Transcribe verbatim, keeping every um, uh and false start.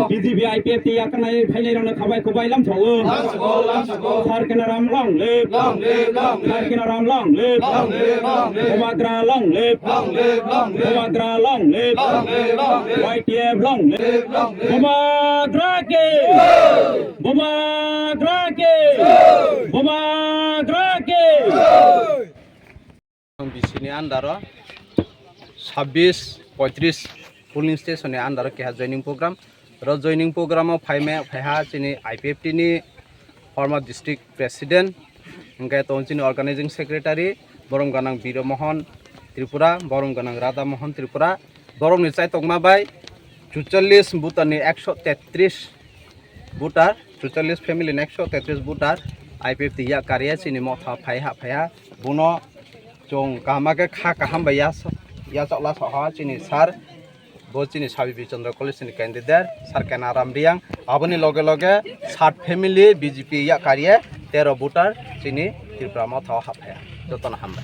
B J P I P F T yakarnai phainairokno khabai kubai lamsao. Sir Kanaram long live. Sir Kanaram long live. Bubagra long live. Bubagra long live. Y T F long live. Bubagra ke. Bubagra ke. Bubagra ke. B C ni under o sabbish poitris polling station ni under o keha joining program. Ro joining program o phaima phaiha chini I P F T ni former district president, hingke tong chini organizing secretary, borom ganang Biro Mohon Tripura, borom ganang Radha Mohon Tripura, borok ni chaitokma bai chuchallis buta ni ekso tetris voter, chuchallis family ni ekso tetris voter I P F T yak kariya chini motha phaiha phaiha bono chwng kaham khe kha kaham bai yas-, yachok la soha chini sir, bo chini Sabi Bichandra College ni candidate, sir Kanaram Riyang, aboni loge loge sat family B J P yak kariya tero voter chini Tripura motha o hap phaiha. Jotono hambai.